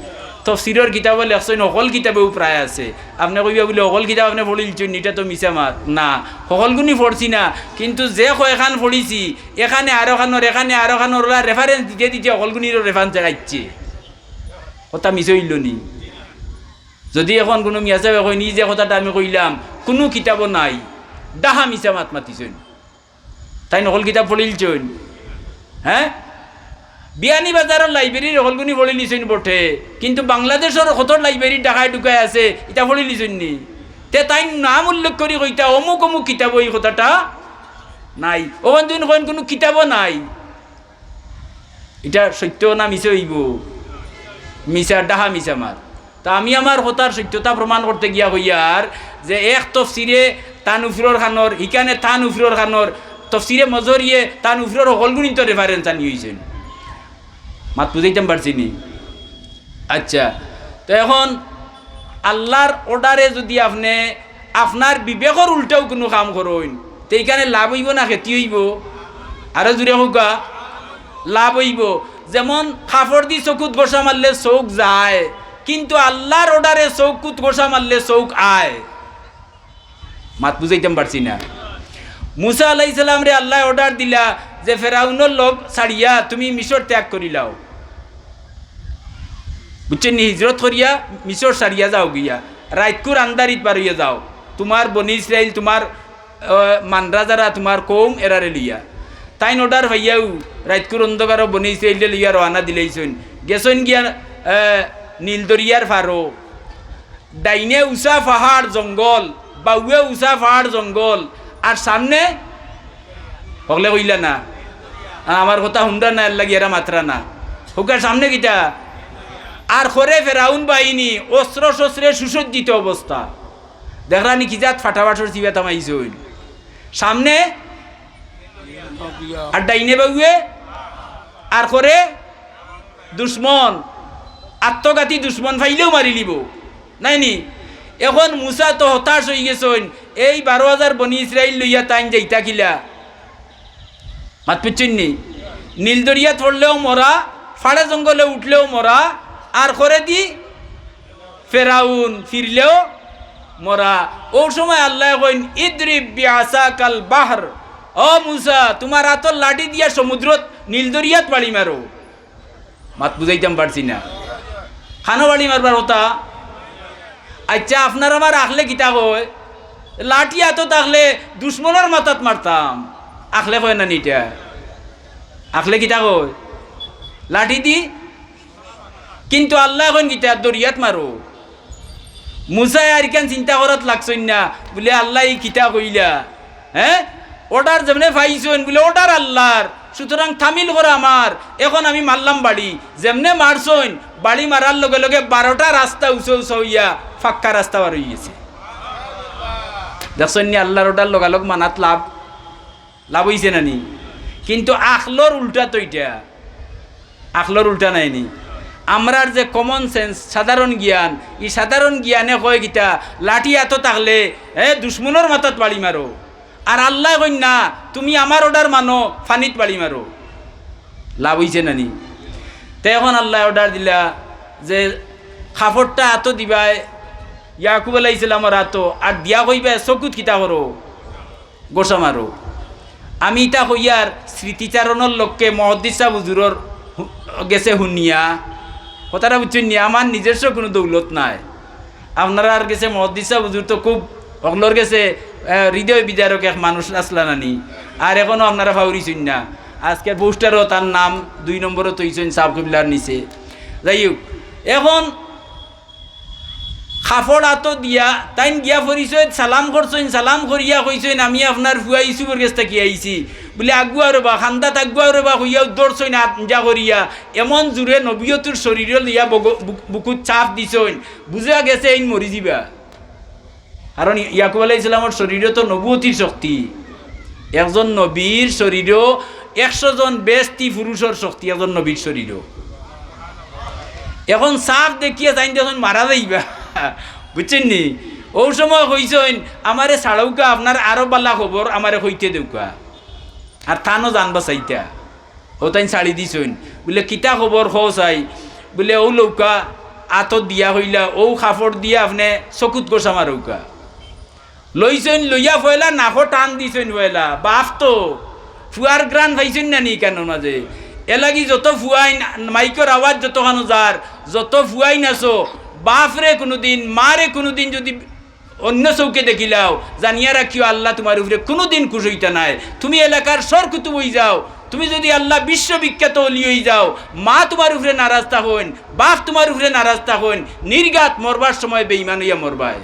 তফসিরর কিতাবো লেখছইন, হকল কিতাবেউ প্রায় আছে। আপনে কইবা বুলে, হকল কিতাব আপনে পড়িলিছইন নি, ইটা তো মিছা মাত। না, হকলগুনি পড়ছি না, কিন্তু যে কয়খান পড়িছি, এখানে আরোখানোর, এখানে আরোখানোর, ওরা রেফারেন্স দিতে দিতে হকলগুনিরও রেফারেন্স দেখাইছে। কথা মিছা অইলো নি? যুদি এখন কুনু মিয়াসাবে কইন, "ই যে কথাটা আমি কইলাম, কুনু কিতাবো নাই, ডাহা মিছা মাত মাতিছইন।" তাইন হকল কিতাব পড়িলিছইন? হে? বিয়ানীবাজারর লাইব্রেরির হকলগুনি পড়িলিছইন বটে, কিন্তু বাংলাদেশর কত লাইব্রেরি ঢাকায় ঢুকায় আছে, ইতা পড়িলিছইন নি? তে তাইন নাম উল্লেখ করি কইতা, "অমুক অমুক কিতাবো ই কথাটা নাই।" অখন তুইন কইন, "কুনু কিতাবো নাই।" ইটা সত্য না মিছা অইবো? মিছা, ডাহা মিছা মাত। তা আমি আমার কথার সত্যতা প্রমাণ করতে গিয়া কইয়ার যে এক তফসিরে তান উপরর খানোর, হিখানে তান উপরর খানোর, তফসিরে মজহরিয়ে তান উপরর হকলগুনিত রেফারেন্স আনি অইছইন। মাত বুঝাইতাম পারছি নি? আচ্ছা, তো এখন আল্লাহর অর্ডারে যুদি আপনে আপনার বিবেকর উল্টাও কুনু কাম করইন, তে ইখানে লাভ অইবো না ক্ষতি অইবো? আরো জুরে কউক্কা, লাভ অইবো। যেমন কাপড় দি চকুত ঘষা মারলে চউখ যায়, কিন্তু আল্লাহর অর্ডারে চকুত ঘষা মারলে চউখ আয়। মাত বুঝাইতাম পারছি না? মুসা আলাইহিস সালামরে আল্লায় অর্ডার দিলা যে, "ফেরাউনর লগ ছাড়িয়া তুমি মিশর ত্যাগ করিলাও।" বুঝছইন নি? হিজরত করিয়া মিশর ছাড়িয়া যাও গিয়া, রাইতকুর আন্দারিত বারইয়া যাও। তুমার বনি ইসরাইল, তুমার, আহ, মানরা যারা তুমার কওম, এরারে লইয়া। তাইন অর্ডার পাইয়াউ রাইতকুর অন্ধকারো বনি ইসরাইলরে লইয়া রওয়ানা দিলাইছইন। গেছইন গিয়া, আহ, নীল দরিয়ার পারো। ডাইনে উচা পাহাড় জঙ্গল, বাউয়ে উচা পাহাড় জঙ্গল, আর সামনে হকলে কইলা না। আর আমার কথা হুনরা না, এরলাগি এরা মাতরা না। কউক্কা সামনে কিতা? আর খরে ফেরাউন বাহিনী, অস্ত্র শস্ত্রে সুসজ্জিত অবস্থা। দেখরা নি কি জাত ফাটাফাটর চিবা তামাইছইন। সামনে আর ডাইনে বাউয়ে আর খরে দুশমন, আত্মঘাতী দুশমন পাইলেউ মারিলিবো, নায় নি? এখন মুসা তো হতাশ অইগেছইন, এই বারো হাজার বনি ইসরাইল লইয়া তাইন যাইতা কিলা? মাত বুঝছইন নি? নীল দরিয়াত পড়লেও মরা, ফাড়ে জঙ্গলে উঠলেও মরা, আর খরেদি ফেরাউন ফিরলেও মরা। অউ সময় আল্লায় কইন, "ইদরিব বিআসাকাল বাহর।" ও মুসা, তুমার আতর লাঠি দিয়া সমুদ্রত, নীল দরিয়াত বাড়ি মারো। মাত বুঝাইতাম পারছি না। কানো বাড়ি মারবার কথা? আচ্ছা, আপনার আমার আখলে কিতা কয়? লাঠি আতো থাকলে দুশমনর মাথাত মারতাম। আখলে কয় না নি ইটা? আখলে কিতা কয়? লাঠি দি। কিন্তু আল্লায় কইন কিতা? দরিয়াত মারো। মুসায় আর ইখান চিন্তা করাত লাগছইন না, বুলে, "আল্লায় ই কিতা কইলা?" হে? অর্ডার যেমনে পাইছইন, বুলে, "অর্ডার আল্লাহর, সুতরাং তামিল করা আমার, এখন আমি মারলাম বাড়ি।" যেমনে মারছইন, বাড়ি মারার লগে লগে বারোটা রাস্তা উচা উচা অইয়া পাক্কা রাস্তা বার অইগেছে। দেখছইন নি, আল্লাহর অর্ডার লগালগ মানাত লাভ, লাভ অইছে না নি? কিন্তু আখলর উল্টা তো ইটা। আখলর উল্টা নায় নি? আমরার যে common sense, সাধারণ জ্ঞান, ই সাধারণ জ্ঞানে কয় কিতা, লাঠি আতো থাকলে, এ, দুশমনর মাথাত বাড়ি মারো। আর আল্লায় কইন না, "তুমি আমার অর্ডার মানো, পানিত বাড়ি মারো।" লাভ অইছে না নি? তে এখন আল্লায় অর্ডার দিলা যে কাপড়টা আতো দিবায় ইয়াকুব আলাইহিস সালামর আতো, আর দিয়া কইবায়, "চকুত কিতা করো?" ঘষা মারো। আমি ইতা কইয়ার স্মৃতিচারণর লক্ষ্যে মুহাদ্দিস সাব হুজুরর হু-, গেছে হুনিয়া। কথাটা বুঝছইন নি? আমার নিজস্ব কুনু দৌলত নাই। আপনারার গেছে মুহাদ্দিস সাব হুজুর তো খুব, হকলর গেছে, আহ, হৃদয় বিদারক এক মানুষ আছলা না নি। আর এখনো আপনারা পাউরিছইন না। আজকের পোস্টারো তার নাম দুই নম্বরো থইছইন সাব কিবলার নিচে। যাই হউক, এখন কাপড় আতো দিয়া তাইন গিয়া পরিচয়ত সালাম করছইন, সালাম করিয়া কইছইন, "আমি আপনার ফুয়া ইউসুফর গেছ থাকি আইছি।" বুলে, "আগুয়াও রেবা, কান্দাত আগুয়াও রেবা," কইয়াউ ধরছইন আত ইঞ্জা করিয়া, এমন জুরে নবীয়তর শরীরো লইয়া বগ-, বুক-, বুকুত চাপ দিছইন, বুঝা গেছে এইন মরি যিবা। কারণ ইয়াকুব আলাইহিস সালামর শরীরো তো নবুয়তির শক্তি, একজন নবীর শরীরো একশো জন বেহেশতি পুরুষর শক্তি একজন নবীর শরীরো। এখন সাফ দেখিয়া চাইন দেখইন মারা যাইবা, বুঝছইন নি? অউ সময় কইছইন, "আমারে ছাড়উক্কা, আপনার আরো বালা খবর আমারে কইতে দেউক্কা।" আর তানও জান বাচাইতা। অউ তাইন ছাড়ি দিছইন। বুলে, "কিতা খবর কও চাই?" বুলে, "অউ লউক্কা, আতো দিয়া কইলা, অউ কাপড় দিয়া আপনে চকুত ঘষা মারউক্কা।" লইছইন, লইয়া পয়লা নাকো টান দিছইন পয়লা। বাফ তো, ফুয়ার ঘ্রাণ পাইছইন না নি কানর মাঝে? এরলাগি যত ফুয়াইন, মাইকর আওয়াজ যতখানো যার, যত ফুয়াইন আছো, বাফরে কুনুদিন, মারে কুনুদিন যুদি অইন্য চউখে দেখিলাও, জানিয়া রাখিও, আল্লা তুমার উপরে কুনুদিন খুশ অইতা নায়। তুমি এলাকার সর কুতুব অইযাও, তুমি যুদি আল্লা বিশ্ববিখ্যাত অলি অইযাও, মা তুমার উপরে নারাজ থাকইন, বাফ তুমার উপরে নারাজ থাকইন, নির্ঘাত মরবার সময় বেইমান অইয়া মরবায়।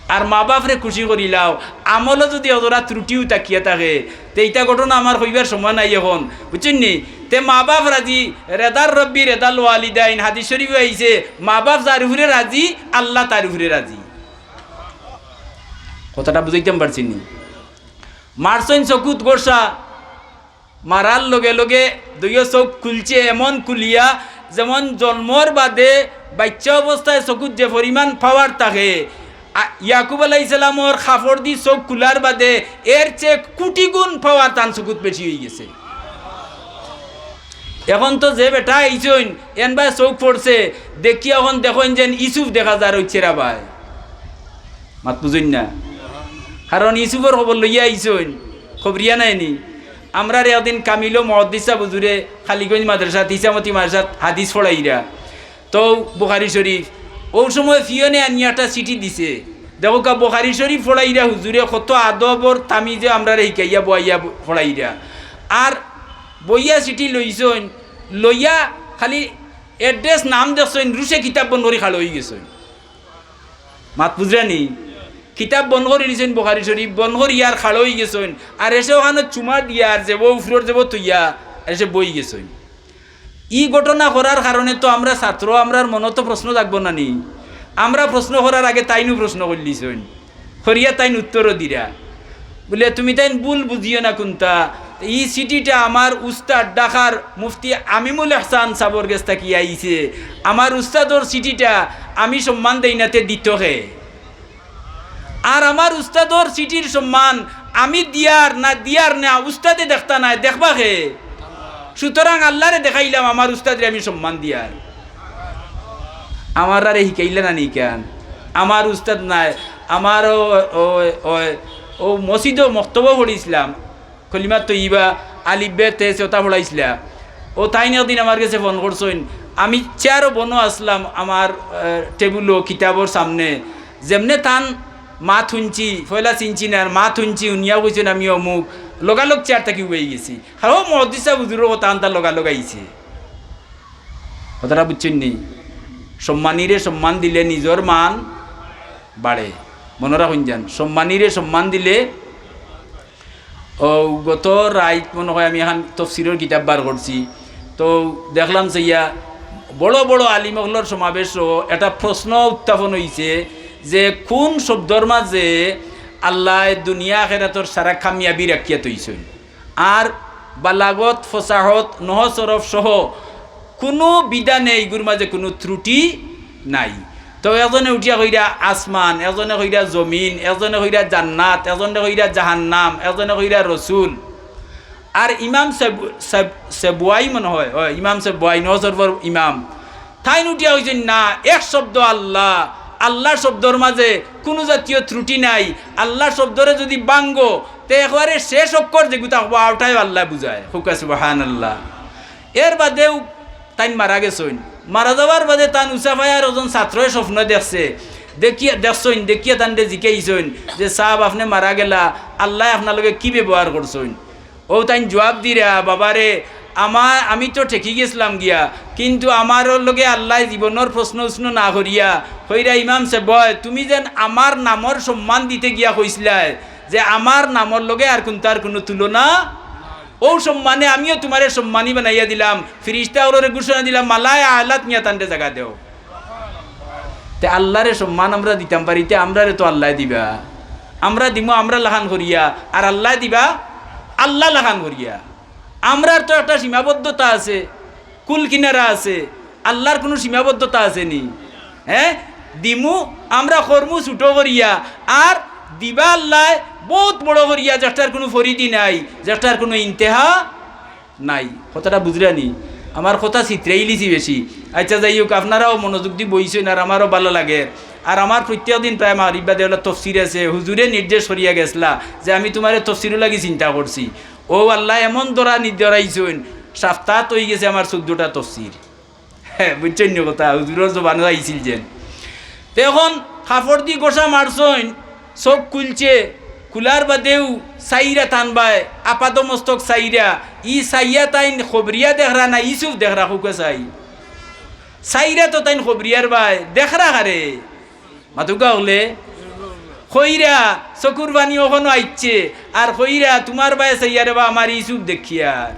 আর মা বাফরে খুশি করিলাও, আমলো যুদি অতরা ত্রুটিও থাকিয়া থাকে, তে ইতা ঘটনা আমার কইবার সময় নাই এখন, বুঝছইন নি? তে মা বাফ রাজি, রেদার রব্বি রেদাল ওয়ালিদাইন, হাদিস শরীফো আইছে, মা বাফ যার উপরে রাজি, আল্লা তার উপরে রাজি। কথাটা বুঝাইতাম পারছি নি? মারছইন চকুত ঘষা, মারার লগে লগে দুইও চউখ খুলছে, এমন খুলিয়া যেমন জন্মর বাদে বাইচ্চা অবস্থায় চকুত যে পরিমাণ power থাকে, আ-, ইয়াকুব আলাইহিস সালামর কাপড় দি চউখ খুলার বাদে এর চেয়ে কুটি গুণ power তান চকুত বেশি অইগেছে। এখন তো যে বেটা আইছইন, এন বায় চউখ পড়ছে, দেখিয়া এখন দেখইন যেন ইউসুফ দেখা যার অইছে রা বায়। মাত বুঝইন না? কারণ ইউসুফর খবর লইয়া আইছইন, খবরিয়া নায় নি? আমরারে একদিন কামিলো মুহাদ্দিস সাব হুজুরে কালীগঞ্জ মাদ্রাসাত, ইছামতি মাদ্রাসাত হাদিস পড়াইরা। তো বুখারী শরীফ, অউ সময় পিয়নে আনিয়া একটা চিঠি দিছে। দেখউক্কা, বুখারী শরীফ পড়াইরা হুজুরে কত আদবর তামিজে আমরারে হিকাইয়া বওয়াইয়া ব-, পড়াইরা। আর বইয়া চিঠি লইছইন, লইয়া খালি address নাম দেখছইন, রুশে কিতাব বন্ধ করি খাড়া অইগেছইন। মাত বুঝরা নি? কিতাব বন্ধ করি নিছইন, বুখারী শরীফ বন্ধ করি আর খাড়া অইগেছইন। আর এসে অখানো চুমা দিয়া আর যেবো উফরর যেবো থইয়া আর এসে বইগেছইন। ই ঘটনা করার কারণে তো আমরা ছাত্র, আমরার মনো তো প্রশ্ন জাগবো না নি? আমরা প্রশ্ন করার আগে তাইনও প্রশ্ন করিলিছইন, করিয়া তাইন উত্তরও দিরা। বুলে, "তুমি তাইন ভুল বুঝিও না কুন্তা, ই চিঠিটা আমার উস্তাদ ঢাকার মুফতি আমিমুল এহসান সাবর গেছ থাকি আইছে। আমার উস্তাদর চিঠিটা আমি সম্মান দেই না, তে দিতো কে?" আর আমার উস্তাদর চিঠির সম্মান আমি দিয়ার না দিয়ার না উস্তাদে দেখতা নায়, দেখবা কে? সুতরাং আল্লারে দেখাইলাম আমার উস্তাদরে আমি সম্মান দিয়ার। আমারারে হিকাইলা না নি কেন? আমার উস্তাদ নায়, আমার ও, ও, ও, ও মসজিদো মক্তবো পড়ছিলাম, কলিমা তৈবা, আলিফ বে তে সে ওটা পড়াইছিলা। ও তাইন একদিন আমার গেছে ফোন করছইন, আমি চেয়ারো বনো আসলাম, আমার, আহ, টেবুলো কিতাবর সামনে, যেমনে তান মাত হুনছি, পয়লা চিনছি না, আর মাত হুনছি, হুনিয়া কইছইন আমি অমুক, লগালগ চেয়ার থাকি উবাই গেছি। আর ও মুহাদ্দিস সাব হুজুরর কথা আনতা লগালগ আইছে। কথাটা বুঝছইন নি? সম্মানীরে সম্মান দিলে নিজর মান বাড়ে। মনো রাখইন যান, সম্মানীরে সম্মান দিলে। ও গত রাইত মনো অয় আমি এখান তফসিরর কিতাব বার করছি, তো দেখলাম চাইয়া বড় বড় আলিম অকলর সমাবেশো একটা প্রশ্ন উত্থাপন অইছে যে কুন শব্দর মাঝে আল্লায় দুনিয়া আখেরাতর সারা কামিয়াবি রাখিয়া থইছইন। আর বালাগত, ফসাহত, নহজ সরফ সহ কুনু বিধানে ইগুর মাঝে কুনু ত্রুটি নাই। তো একজনে উঠিয়া কইরা আসমান, একজনে কইরা জমিন, একজনে কইরা জান্নাত, একজনে কইরা জাহান্নাম, একজনে কইরা রসুল। আর ইমাম সেব-, সেব-, সেবুয়াই মনো অয়, অয়, ইমাম সেবুয়াই, নহজ সরফর ইমাম। তাইন উঠিয়া কইছইন, "না, এক শব্দ আল্লাহ, আল্লাহ শব্দর মাঝে কুনু জাতীয় ত্রুটি নাই। আল্লাহ শব্দরে যুদি ভাঙ্গো, তে একবারে শেষ অক্ষর যেগুতা থাকবো, অউটায় আল্লায় বুঝায়।" কউক্কা সুবহানাল্লাহ। এর বাদেও তাইন মারা গেছইন। মারা যাওয়ার বাদে তান উসাফায়ার একজন ছাত্রয় স্বপ্ন দেখছে, দেখিয়া, দেখছইন, দেখিয়া তানরে জিকাইছইন যে, "সাব, আপনে মারা গেলা, আল্লায় আপনার লগে কি ব্যবহার করছইন?" ও তাইন জুয়াব দিরা, "বাবারে, আমার, আমি তো ঠেকি গেছলাম গিয়া, কিন্তু আমার লগে আল্লায় জীবনর প্রশ্ন উশ্ন না করিয়া কইরা, 'ইমাম সাব, তুমি যেন আমার নামর সম্মান দিতে গিয়া কইছলায় যে আমার নামর লগে আর কুন্তার কুনু তুলনা, অউ সম্মানে আমিও তুমারে সম্মানী বানাইয়া দিলাম, ফিরিস্তা অকলরে ঘোষণা দিলাম, মালায়ে আলাত নিয়া তানরে জাগা দেও।'" তে আল্লারে সম্মান আমরা দিতাম পারি, তে আমরারে তো আল্লায় দিবা। আমরা দিমু আমরা লাখান করিয়া, আর আল্লায় দিবা আল্লা লাখান করিয়া। আমরার তো একটা সীমাবদ্ধতা আছে, কুল কিনারা আছে, আল্লার কুনু সীমাবদ্ধতা আছে নি? হ্যাঁ, দিমু আমরা করমু ছুটো করিয়া, আর দিবা আল্লায় বউত বড় করিয়া, যেটার কুনু পরিধি নাই, যেটার কুনু ইন্তেহা নাই। কথাটা বুঝরা নি? আমার কথা ছিতরাইলিছি বেশি। আইচ্ছা, যাই হউক, আপনারাও মনোযোগ দি বইছইন আর আমারও ভালা লাগের। আর আমার প্রত্যেক দিন প্রায় মাগরিব বাদে অলা তফসির আছে, হুজুরে নির্দেশ করিয়া গেছলা যে আমি তুমারে তফসিরও লাগি চিন্তা করছি। অউ আল্লায় এমন ধরা নি-, ধরাইছইন, সাপ্তাত অইগেছে আমার চৌদ্দটা তফসির। হ্যাঁ, বুঝছইন নি কথা? হুজুরর জবানো আইছিল যেন। তে অখন কাপড় দি ঘষা মারছইন, চউখ খুলছে, খুলার বাদেউ চাইরা তান বায়, আপাদমস্তক চাইরা, ই চাইয়া তাইন খবরিয়া দেখরা না ইছুফ দেখরা, কউক্কা চাই? চাইরা তো তাইন খবরিয়ার বায়, দেখরা কারে? মাতউক্কা অকলে? কইরা, চকুর পানি অখনো আইচ্ছে, আর কইরা, তুমার বায় চাইয়ারে বা আমার ইছুফ দেখিয়ার।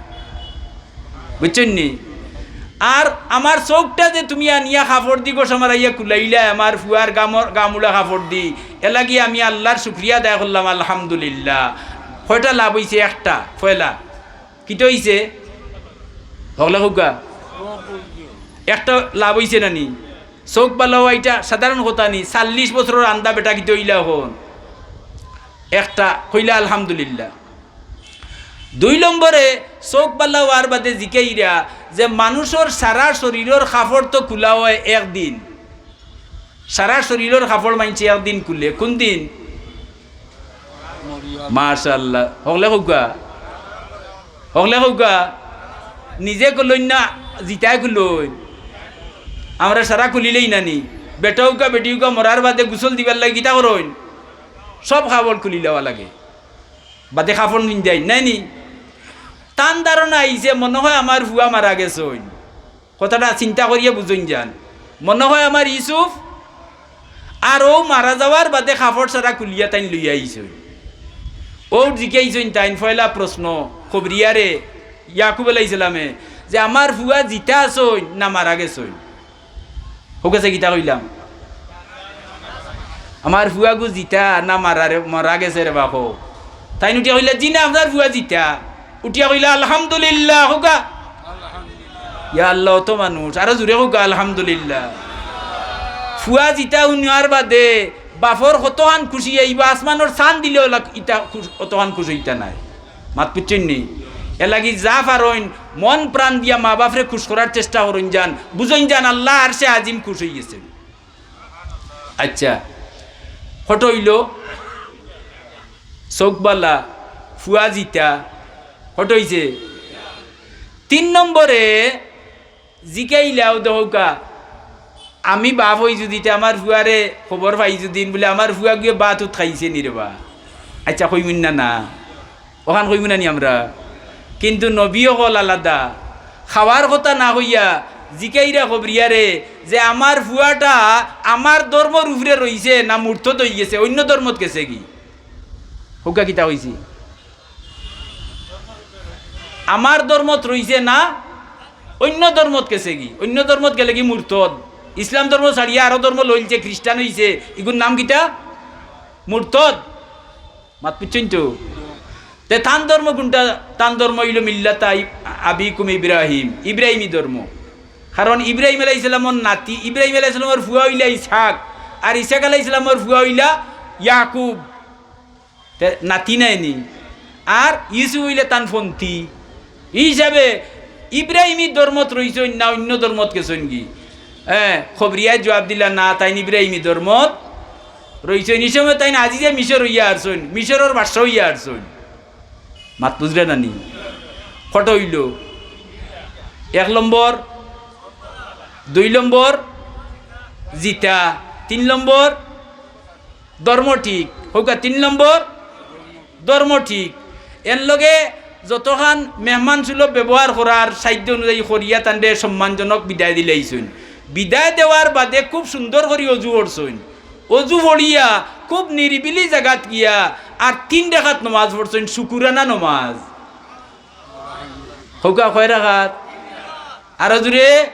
বুঝছইন নি? আর আমার চউখটা যে তুমি আনিয়া কাপড় দি ঘষা মারাইয়া খুলাইলায়, আমার ফুয়ার গামর-, গামুড়া কাপড় দি, এলাগি আমি আল্লার শুকরিয়া আদায় করলাম, আলহামদুলিল্লাহ। কয়টা লাভ অইছে? একটা। পয়লা, কিতা অইছে? হকলে কউক্কা। একটা লাভ অইছে না নি? চউখ ভালা অওয়া ইটা সাধারণ কথা নি, চাল্লিশ বছরর আন্দা বেটা কিতা অইলা অখন? একটা কইলা আলহামদুলিল্লাহ। দুই নম্বরে, চউখ ভালা অওয়ার বাদে জিকাইরা যে মানুষর সারা শরীরর কাপড় তো খুলা অয় একদিন, সারা শরীরর কাপড় মানষে একদিন খুলে, কুন দিন? মাশাআল্লাহ। হকলে কউক্কা, হকলে কউক্কা, নিজে খুলইন না, জিতায় খুলইন? আমরা সারা খুলিলাই না নি? বেটা অউক্কা, বেটি অউক্কা, মরার বাদে গোসল দিবার লাগি কিতা করইন? সব কাপড় খুলিলাওয়া লাগে, বাদে কাফন পিন্দাইন, নায় নি? তান ধারণা আইছে, মনো অয় আমার ফুয়া মারা গেছইন। কথাটা চিন্তা করিয়া বুঝইন যান। মনো অয় আমার ইউসুফ, আর অউ মারা যাওয়ার বাদে কাপড় সারা খুলিয়া তাইন লইয়া আইছইন। অউ জিকাইছইন তাইন, পয়লা প্রশ্ন, খবরিয়ারে, ইয়াকুব আলাইহিস সালামে, যে আমার ফুয়া জিতা আছইন না মারা গেছইন? হকলে কিতা কইলাম? আমার ফুয়াগু জিতা না মারা রে, মারা গেছে রে বা? তাইন উঠিয়া কইলা, "জি না, আপনার ফুয়া জিতা।" উঠিয়া কইলা, "আলহামদুলিল্লাহ।" কউক্কা, ইয়া আল্লাহ, অত মানুষ, আরো জোরে কউক্কা, "আলহামদুলিল্লাহ।" ফুয়া জিতা হুনার বাদে বাপর কতখান খুশি অইবো, আসমানর চান দিলেও লাগ-, ইতা খুশ-, অতখান খুশ অইতা নায়। মাত বুঝছইন নি? এরলাগি যা পারইন মন প্রাণ দিয়া মা বাপরে খুশ করার চেষ্টা করইন যান, বুঝইন যান আল্লাহ আরশে আজিম খুশ অইগেছে। আচ্ছা, কত অইলো? চউখ ভালা, ফুয়া জিতা, কত অইছে? তিন নম্বরে জিকাইলাও দেখউক্কা, আমি বাপ অই যুদি তে আমার ফুয়ারে খবর পাই যুদি বুলে, "আমার ফুয়াগুয়ে ভাত উত খাইছে নি রে বা?" আচ্ছা, কইমু না, না? অখান কইমু না নি আমরা? কিন্তু নবী অকল আলাদা। খাওয়ার কথা না কইয়া জিকাইরা খবরিয়ারে যে, "আমার ফুয়াটা আমার ধর্মর উপরে রইছে না মুরতদ অইগেছে, অইন্য ধর্মত গেছে গি?" কউক্কা কিতা কইছি? আমার ধর্মত রইছে না অইন্য ধর্মত গেছে গি? অইন্য ধর্মত গেলে গি মুরতদ। ইসলাম ধর্ম ছাড়িয়া আরো ধর্ম লইলছে, খ্রিস্টান অইছে, ইগুর নাম কিতা? মুরতদ। মাত বুঝছইন তো? তে তান ধর্ম কুনটা? তান ধর্ম অইলো মিল্লাতা আবিকুম ইব্রাহিম, ইব্রাহিমী ধর্ম। কারণ ইব্রাহিম আলাইহিস সালামর নাতি, ইব্রাহিম আলাইহিস সালামর ফুয়া অইলা ইসহাক, আর ইসহাক আলাইহিস সালামর ফুয়া অইলা ইয়াকুব। তে নাতি নায় নি? আর ইউসুফ অইলা তান ফন্তি। ই হিসাবে ইব্রাহিমী ধর্মত রইছইন না অইন্য ধর্মত গেছইন গি? হ্যাঁ, খবরিয়ায় জুয়াব দিলা, "না, তাইন ইব্রাহিমী ধর্মত রইছইন।" ই সময় তাইন আজিজে মিশর অইয়া আরছইন, মিশরর বাদশা অইয়া আরছইন। মাত বুঝরা না নি? কত অইলো? এক নম্বর, দুই নম্বর জিতা, তিন নম্বর ধর্ম ঠিক। কউক্কা, তিন নম্বর ধর্ম ঠিক। এরলগে যতখান মেহমান সুলভ ব্যবহার করার সাধ্য অনুযায়ী করিয়া তানরে সম্মানজনক বিদায় দিলাইছইন। বিদায় দেওয়ার বাদে খুব সুন্দর করি অজু করছইন। অজু পড়িয়া খুব নিরিবিলি জাগাত গিয়া আর তিন রাকাত নমাজ পড়ছইন, শুকুরানা নমাজ। কউক্কা, কয় রাকাত? আরো জোরে,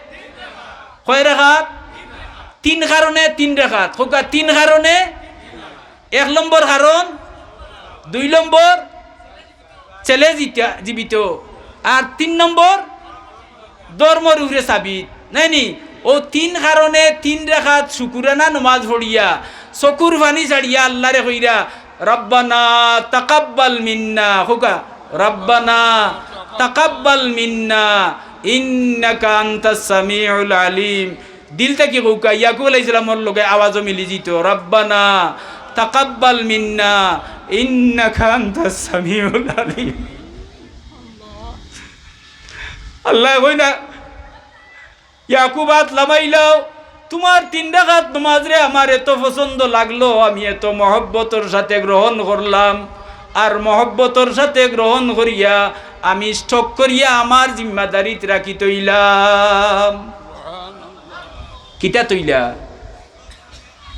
কয় রাকাত? তিন কারণে তিন রাকাত। কউক্কা, তিন কারণে। এক নম্বর কারণ, দুই নম্বর ছেলে জিতা-, জীবিত, আর তিন নম্বর ধর্মর উপরে সাবিত। নায়নি? অউ তিন কারণে তিন রাকাত শুকুরানা নমাজ পড়িয়া, চকুর পানি ছাড়িয়া আল্লারে কইরা, "রব্বানা তাকাব্বাল মিন্না", কউক্কা, "রব্বানা তাকাব্বাল মিন্না ইন্নাকা আনতাস সামিউল আলিম।" দিল থাকি কউক্কা, ইয়াকুব আলাইহিস সালামর লগে আওয়াজও মিলি যিতো, "রব্বানা তাকাব্বাল মিন্না ইন্নাকা আনতাস সামিউল আলিম।" আল্লায় কইন না, ইয়াকুব আত লামাইলাও, তুমার তিন রাকাত নমাজরে আমার এত পছন্দ লাগলো, আমি এত মহব্বতর সাথে গ্রহণ করলাম, আর মহব্বতর সাথে গ্রহণ করিয়া আমি স্টক করিয়া আমার জিম্মাদারিত রাখি থইলাম। কিতা থইলা?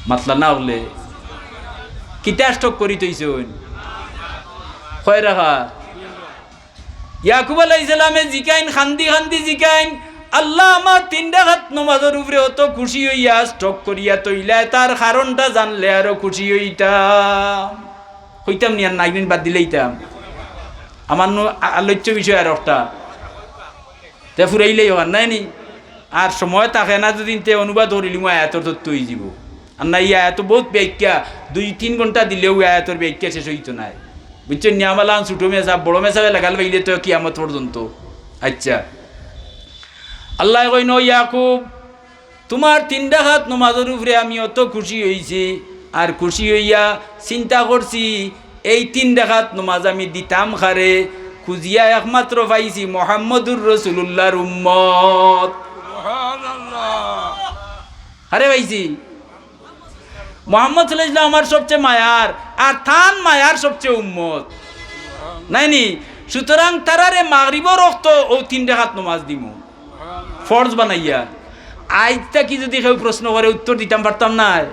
মাতলা না অইলে। কিতা স্টক করি থইছইন? কয় রাকাত? ইয়াকুব আলাইহিস সালামে জিকাইন, কান্দি কান্দি জিকাইন, "আল্লা, আমার তিন রাকাত নমাজর উপরে অত খুশি অইয়া স্টক করিয়া থইলায়, তার কারণটা জানলে আরো খুশি অইতাম।" কইতাম নি, আর নাইবিন বাদ দিলাইতাম। আমার নু আ-, আলোচ্য বিষয় আর একটা। তে ফুরাইলেই অখান নায়নি? আর সময় থাকে না যদি তে অনুবাদ করিলিমু, আয়াতর তত্ত্ব অইযিবো। আর না, ই আয়াত বউত ব্যাখ্যা, দুই তিন ঘন্টা দিলেও ই আয়াতর ব্যাখ্যা শেষ অইতো নায়। বুঝছইন নি? আমার লাখান ছুটো মেসাব, বড় মেসাবে লাগাল পাইলে তো কিয়ামত পর্যন্ত। আচ্ছা, আল্লায় কইন, "ও ইয়াকুব, তুমার তিন রাকাত নমাজর উপরে আমি অত খুশি অইছি, আর খুশি অইয়া চিন্তা করছি, এই তিন রাকাত নমাজ আমি দিতাম কারে, খুজিয়া একমাত্র পাইছি মোহাম্মদুর রাসুলুল্লাহর উম্মত।" সুবহানাল্লাহ। কারে পাইছি? মোহাম্মদ সাল্লাল্লাহু আলাইহি ওয়াসাল্লাম আমার সবচেয়ে মায়ার, আর তান মায়ার সবচেয়ে উম্মত। নায়নি? সুতরাং তারারে মাগরিবর অক্ত অউ তিন রাকাত নমাজ দিমু, ফরজ বানাইয়া। আইজ থাকি যদি কেউ প্রশ্ন করে, উত্তর দিতাম পারতাম নায়।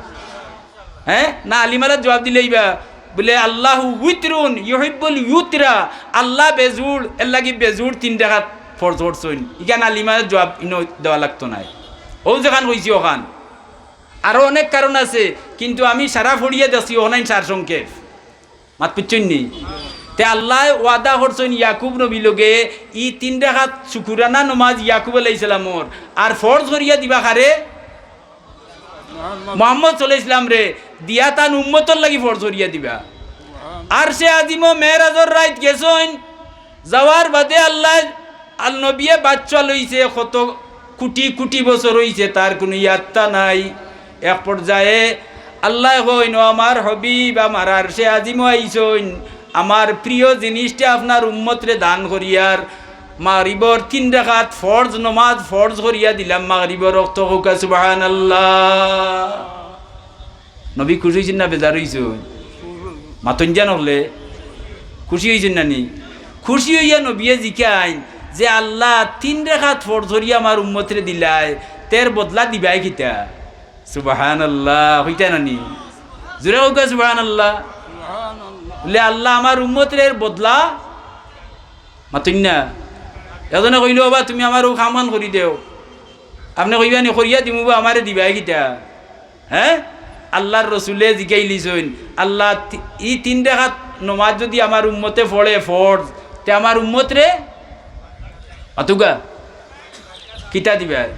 হ্যাঁ? না, আলিমারা জুয়াব দিলাইবা, বলে, "আল্লাহু উইতরুন ইউহিব্বুল ইউতরা", আল্লা বেজুড়, এরলাগি বেজুড় তিন রাকাত ফরজ করছইন। ইখান আলিমারা জুয়াব ইনো দেওয়া লাগতো নায়। অউ যেখান কইছি অখান। আরো অনেক কারণ আছে, কিন্তু আমি সারা পড়িয়া দেখছি, অখান সারসংক্ষেপ। মাত বুঝছইন নি? তে আল্লায় ওয়াদা করছইন ইয়াকুব নবীর লগে, ই তিন রাকাত শুকুরানা নমাজ ইয়াকুব আলাইহিস সালামর, আর ফরজ করিয়া দিবা কারে? মোহাম্মদ সাল্লাল্লাহু আলাইহি ওয়াসাল্লামরে, দিয়া তান উম্মতর লাগি ফরজ করিয়া দিবা। আরশে আজিমো মেরাজর রাইত গেছইন, যাওয়ার বাদে আল্লায়, আল নবিয়ে বাচ্চা লইছে, কত কুটি কুটি বছর অইছে, তার কুনু ইয়াত্তা নাই। এক পর্যায়ে আল্লায় কইন, "ও আমার হাবিব, আমার আরশে আজিমো আইছইন, আমার প্রিয় জিনিসটা আপনার উম্মতরে দান করিয়ার, মাগরিবর তিন রাকাত ফরজ নমাজ ফরজ করিয়া দিলাম, মাগরিবর অক্ত।" কউক্কা সুবহানাল্লাহ। নবী খুশি অইছইন না বেজার অইছইন? মাতইন জান অকলে, খুশি অইছইন না নি? খুশি অইয়া নবিয়ে জিকাইন যে, "আল্লা, তিন রাকাত ফরজ করিয়া আমার উম্মতরে দিলায়, তের বদলা দিবায় কিতা?" সুবহানাল্লাহ, কইতা না নি? জোরে কউক্কা সুবহানাল্লাহ। বলে, "আল্লা, আমার উম্মতরে এর বদলা।" মাতইন না। একজনে কইলো, "ওবা, তুমি আমার অউ কামখান করি দেও।" আপনে কইবা নি, "করিয়া দিমু বা, আমারে দিবায় কিতা?" হ্যাঁ? আল্লার রসুলে জিকাইলিছইন, "আল্লা, তি-, ই তিন রাকাত নমাজ যদি আমার উম্মতে পড়ে ফরজ, তে আমার উম্মতরে" মাতউক্কা, "কিতা দিবায়?"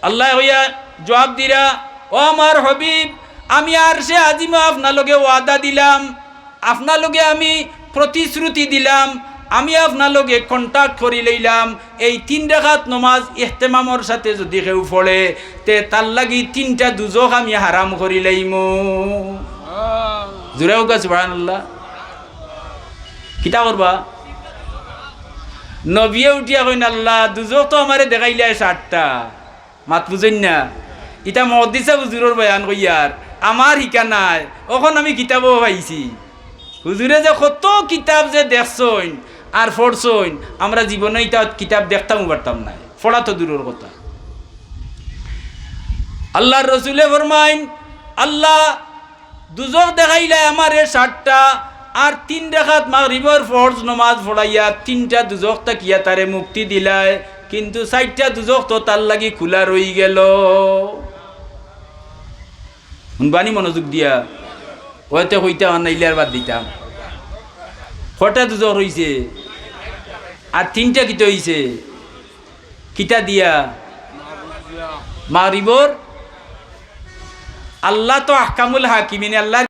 আল্লায় কইয়া জুয়াব দিরা, "ও আমার হাবিব, আমি আরশে আজিমো আপনার লগে ওয়াদা দিলাম, আপনার লগে আমি প্রতিশ্রুতি দিলাম, আমি আপনার লগে কন্ট্রাক্ট করি লইলাম, এই তিন রাকাত নমাজ ইহতেমামর সাথে যদি কেউ পড়ে, তে তার লাগি তিনটা দুজখ আমি হারাম করি লাইমু।" জোরে কউক্কা সুবহানাল্লাহ। কিতা করবা? নবিয়ে উঠিয়া কইন, "আল্লা, দুজখ তো আমারে দেখাইলায় সাতটা।" মাত বুঝইন না? ইতা মুহাদ্দিস সাব হুজুরর বয়ান কইয়ার, আমার হিকা নায়। অখন আমি কিতাবো পাইছি। হুজুরে যে কত কিতাব যে দেখছইন আর পড়ছইন, আমরা জীবনে ইতা কিতাব দেখতামও পারতাম নায়, পড়া তো দূরর কথা। আল্লার রসুলে ফরমাইন, আল্লা দুজখ দেখাইলায় আমারে সাতটা, আর তিন রাকাত মাগরিবর ফরজ নমাজ পড়াইয়া তিনটা দুজখ থাকিয়া তারে মুক্তি দিলায়, কিন্তু চাইরটা দুজখ তো তার লাগি খুলা রইগেলো। হুনবানি মনোযোগ দিয়া, অইতে কইতাম আর নাইলে আর বাদ দিতাম। কয়টা দুজখ রইছে? আর তিনটা কিতা অইছে? কিতা দিয়া? মাগরিবর। আল্লাহ তো আহকামুল হাকিমিন, আল্লাহ